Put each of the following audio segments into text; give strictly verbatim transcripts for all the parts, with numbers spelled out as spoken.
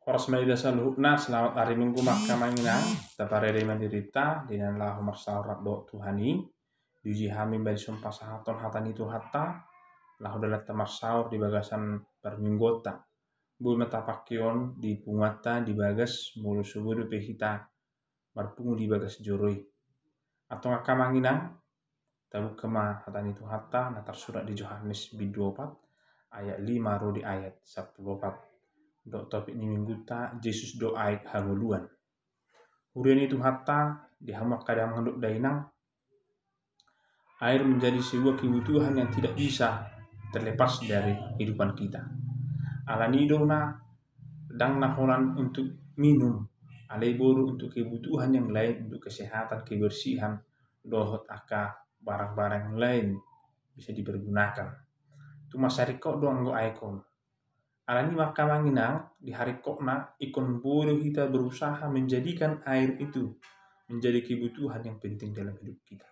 Horas ma di hita saluhutna, selamat ari Minggu ma angka amang inang. Taparade ma dirinta di na laho marsaor rap dohot Tuhan i. Diuji hami ma di son pasahathon hata ni Tuhanta, laho dalanta marsaor di bagasan parmingguonta. Boi ma tapangkeon di punguanta di bagas molo so boi dope hita marpungu di bagas joro i. Antong angka amang inang, tabuka ma hata ni Tuhanta na tarsurat di Johannes bindu opat ayat lima ro di ayat sampulu opat. Dok topik ni mingguta, Jesus do aek hangoluan. Huria ni Tuhanta, di hamu angka damang dohot dainang, air menjadi sebuah kebutuhan yang tidak bisa terlepas dari kehidupan kita. Alani do na ndang na holan untuk minum, alai boru untuk kebutuhan yang lain, untuk kesehatan, kebersihan, dohot angka barang-barang yang lain bisa dipergunakan. Tu masa ringkot do anggo aek on. Alani i ma angka amang inang, di haringkotna ingkon boi do hita berusaha menjadikan air itu menjadi kebutuhan yang penting dalam hidup kita.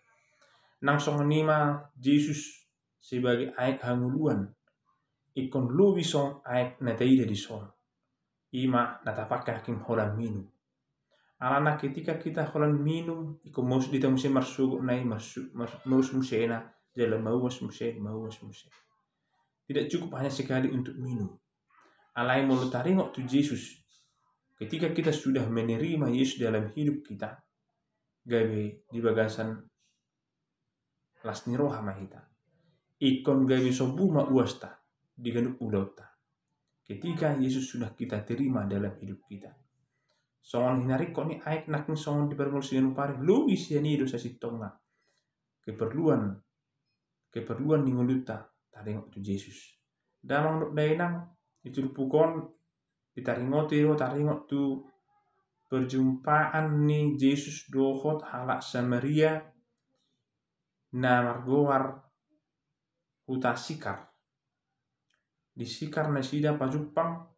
Nang songon i ma Jesus sebagai aek hangoluan, ingkon lobi songon aek na taida di son. I ma na tapangke nangkin holan minum. Alana ketika kita holan minum, ingkon mauas do hita muse marsogot na i, marsu-, mar-, mauas muse na, jala mauas muse, mauas muse. Tidak cukup hanya sekali untuk minum. Alai molo taringot tu Jesus, ketika kita sudah menerima Yesus dalam hidup kita, gabe di bagasan las ni roha ma hita. Ingkon gabe sombu ma uasta di ganup ulaonta, ketika Yesus sudah kita terima dalam hidup kita. Songon hinaringkot ni aek nangkin songon di parmingguon siganup ari, lobi sian i do sasintongna keperluan, keperluan ni ngolunta taringot tu Jesus. Damang dohot dainang, di turpuk on ditaringoti do taringot tu perjumpaan ni Jesus dohot halak Samaria na margoar huta Sikar. Di Sikar nasida pajumpang,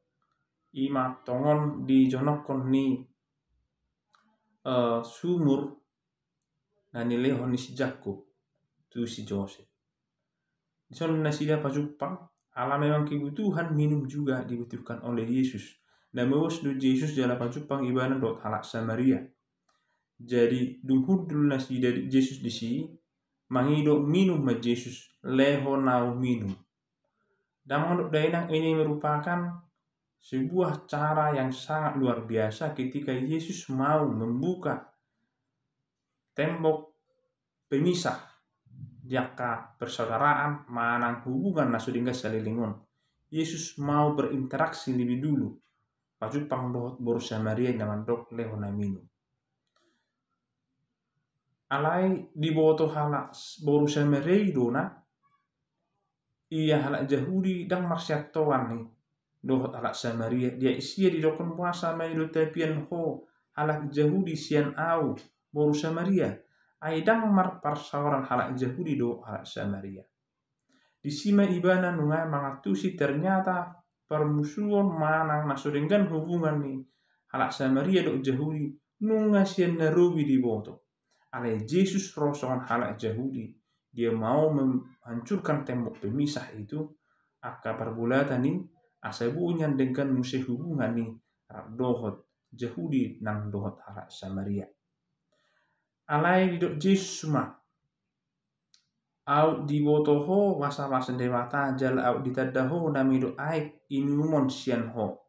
i ma tongon di jonokkon ni, eh, sumur na nilehon ni si Jakkob tu si Josep. Di son nasida pajumpang, ala memang kebutuhan minum juga dibutuhkan oleh Yesus. Na mauas do Jesus jala pajumpang ibana dohot halak Samaria. Jadi dung hundul nasida di Jesus disi, mangido minum ma Jesus, lehon ahu minum. Damang dohot dainang, ini merupakan sebuah cara yang sangat luar biasa ketika Yesus mau membuka tembok pemisah di angka persaudaraan manang hubungan na so denggan saleleng on. Yesus mau berinteraksi lebih dulu, pajumpang dohot boru Samaria na mandok lehon ahu minum. Alai diboto halak boru Samaria i do na, ia halak Jahudi ndang marsiantoan i dohot halak Samaria. Dia isia didokkon, boasa mangido tapian ho halak Jahudi sian ahu boru Samaria? Ai ndang marparsaoran halak Jahudi dohot halak Samaria. Disi ma ibana nunga mangantusi, ternyata parmusuon manang na so denggan hubungan ni halak Samaria dohot Jahudi nunga sian na robi diboto. Alai Jesus ro songon halak Jahudi, dia mau menghancurkan tembok pemisah itu, angka parbolatan i, asa boi nian denggan muse hubungan i rap dohot Jahudi nang dohot halak Samaria. Alai didok Jesus ma, aut diboto ho basabas ni Debata jala aut ditanda ho na mangido aek inumon sian ho.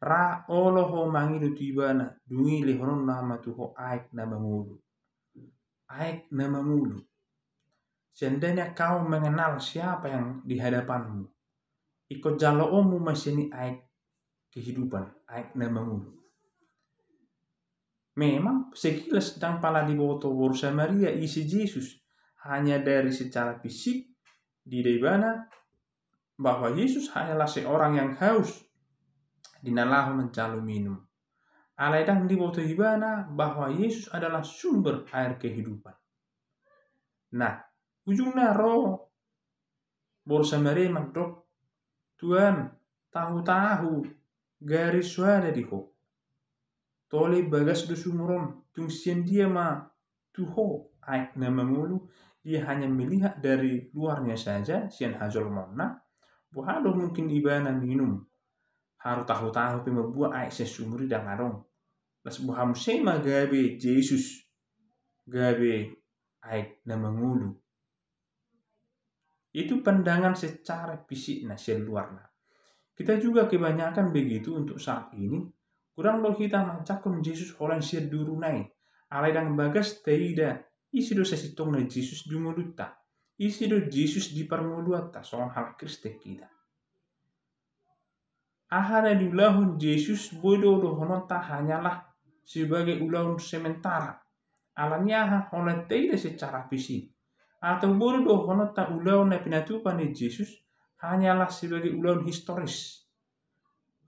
Ra olo ho mangido tu ibana, dung i lehononna ma tu ho aek na mangolu. Aek na mangolu. Seandainya kau mengenal siapa yang di hadapanmu, ingkon jaloonmu ma sian i aek kehidupan, aek na mangolu. Memang sekilas ndang pala diboto boru Samaria ise Jesus, hanya dari secara fisik diida ibana bahwa Yesus hanyalah seorang yang haus di na laho manjalo minum. Alai ndang diboto ibana bahwa Yesus adalah sumber air kehidupan. Nah, ujungna ro boru Samaria mandok, Tuhan, tahu-tahu gari so ada di ho. Tole bagas do sumur on, tung sian dia ma tu ho aek na mangolu? Dia hanya melihat dari luarnya saja, sian hajolmaonna, boha do mungkin ibana minum Haru tahu-tahu pe mambuat aek sian sumur i ndang adong. Las boha muse ma gabe Jesus gabe aek na mangolu. Itu pandangan secara fisikna, sian luarna. Kita juga kebanyakan begitu untuk saat ini. Godang do hita manjangkon Jesus holan sian duruna i. Alai ndang bagas taida ise do sasintongna Jesus di ngolunta. Ise do Jesus di parngoluanta songon halak Kristen hita. Aha na niulahon Jesus boi do dohononta hanyalah sebagai ulaon sementara. Alani aha? Holan taida secara fisik. Atau boi do dohononta ulaon na pinatupa ni Jesus hanyalah sebagai ulaon historis.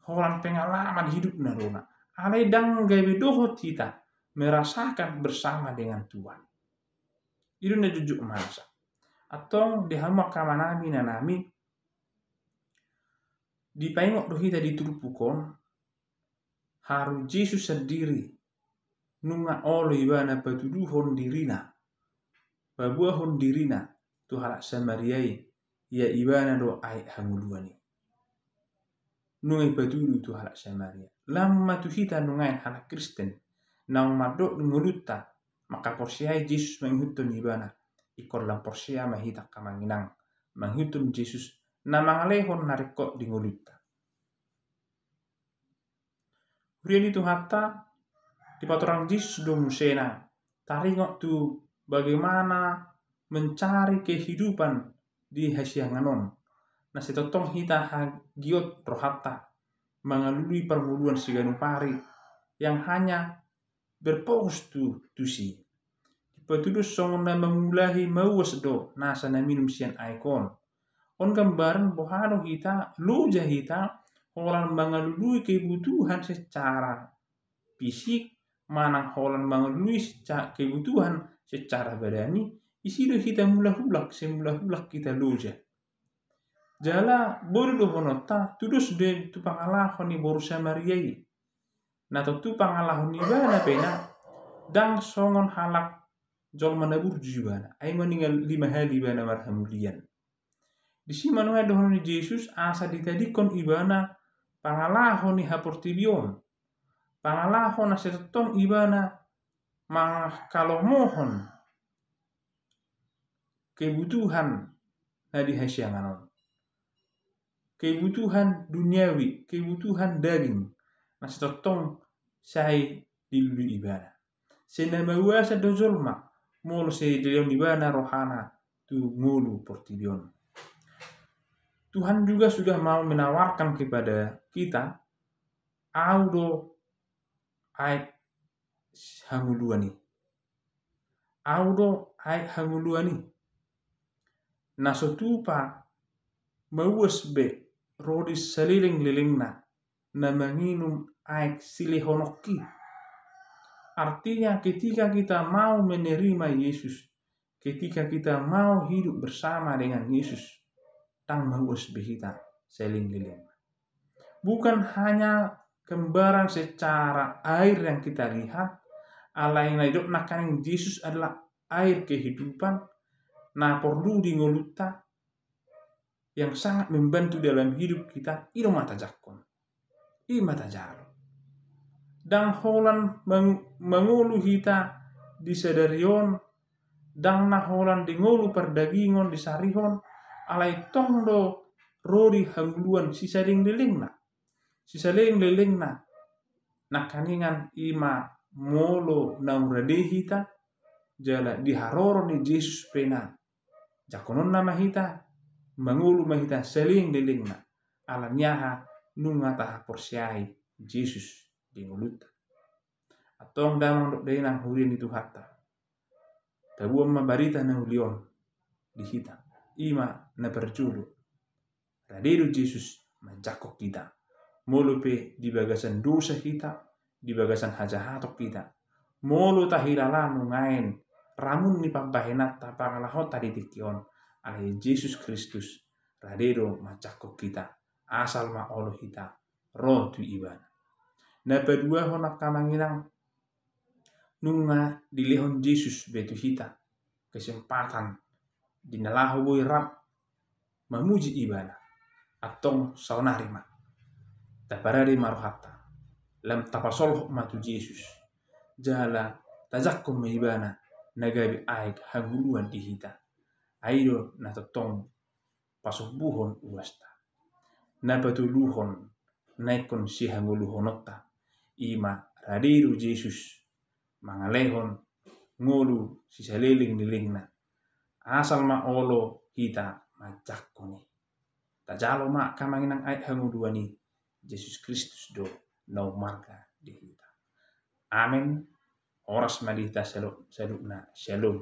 Holan pengalaman hidupna do na. Alai ndang gabe dohot hita merasakan bersama dengan Tuhan. I do na jujur masa. Antong di hamu angka amanami inanami, dipaingot do hita di turpuk on, haru Jesus sandiri nunga olo ibana patuduhon dirina, paboahon dirina tu halak Samaria i, ia ibana do aek hangoluan i. Nunga ipatudu tu halak Samaria. Lam ma tu hita nuaeng halak Kristen naung mandok di ngolunta mangkaporseai Jesus mangihuthon ibana. Ingkon lam porsea ma hita angka amang inang mangihuthon Jesus na mangalehon na ringkot di ngolunta. Huria ni Tuhanta, dipatorang Jesus do muse na taringot tu bagaimana mencari kehidupan di hasiangan on. Na sai tongtong hita hagiot rohanta mangalului parngoluan siganup ari yang hanya berfokus tu tusi. Dipatudos songon na mangulahi mauas do nasa na minum sian aek on. On gambaran boha do hita, loja hita holan mangalului kebutuhan secara fisik manang holan mangalului seca-, kebutuhan secara badani. Isi do hita mulak-ulak, sai mulak-ulak hita loja. Jala boi do dohononta tudos do tu pangalaho ni boru Samaria i. Na tontu pangalaho ni ibana pe na ndang songon halak jolma na burju ibana. Ai maningal lima hali ibana marhamulian. Disi ma nuaeng dohonon ni Jesus asa ditadingkon ibana pangalaho ni haportibi on. Pangalaho na sai tongtong ibana mangkalomohon kebutuhan na di hasiangan on. Kebutuhan duniawi, kebutuhan daging, na sai tongtong sai dilului ibana. Sai na mauasan do jolma molo sai dilehon ibana rohana tu ngolu portibi on. Tuhan juga sudah mau menawarkan kepada kita, au do aek hangoluan i. Au do aek hangoluan i. Na so tupa mauas be ro di saleleng-lelengna na manginum aek silehononki. Artinya ketika kita mau menerima Yesus, ketika kita mau hidup bersama dengan Yesus, ndang mauas be hita saleleng-lelengna. Bukan hanya gambaran secara air yang kita lihat, alai na didok nangkaning Jesus adalah air kehidupan, na porlu di ngolunta, yang sangat membantu dalam hidup kita, i do ma tajangkon. I ma tajalo. Ndang holan mang-, mangolu hita di sadari on, ndang na holan di ngolu pardagingon disarihon, alai tong do ro di hangoluan sisaleleng-lelengna. Sisaleleng-lelengna. Nangkaningan i ma molo naung rade hita, jala di haroro ni Jesus pe na jangkononna ma hita, mangolu ma hita saleleng-lelengna. Alani aha? Nunga tahaporseai Jesus di ngolunta. Antong damang dohot dainang huria ni Tuhanta, taboan ma barita na uli on di hita. I ma na parjolo. Rade do Jesus manjangkon hita. Molo pe di bagasan dosa hita, di bagasan hajahaton hita, molo tahilala nuaeng ramun ni pambahenanta, pangalahonta di tingki on, alai Jesus Kristus rade do manjangkon hita, asal ma olo hita ro tu ibana. Na paduahon angka amang inang, nunga dilehon Jesus be tu hita kesempatan di na laho boi rap mamuji ibana. Antong saonari ma. Taparade ma rohanta, lam tapasolhot ma tu Jesus, jala tajangkon ma ibana na gabe aek hangoluan di hita. Ai do na tongtong pasombuhon uasta, na patoluhon na ingkon sihangoluhononta, i ma rade do Jesus mangalehon ngolu sisaleleng ni lelengna. Asal ma olo hita manjangkon i. Tajalo ma angka amang inang aek hangoluan i, Jesus Kristus do na ummarga di hita. Amen. Horas ma di hita salu-, saluhutna. Syalom.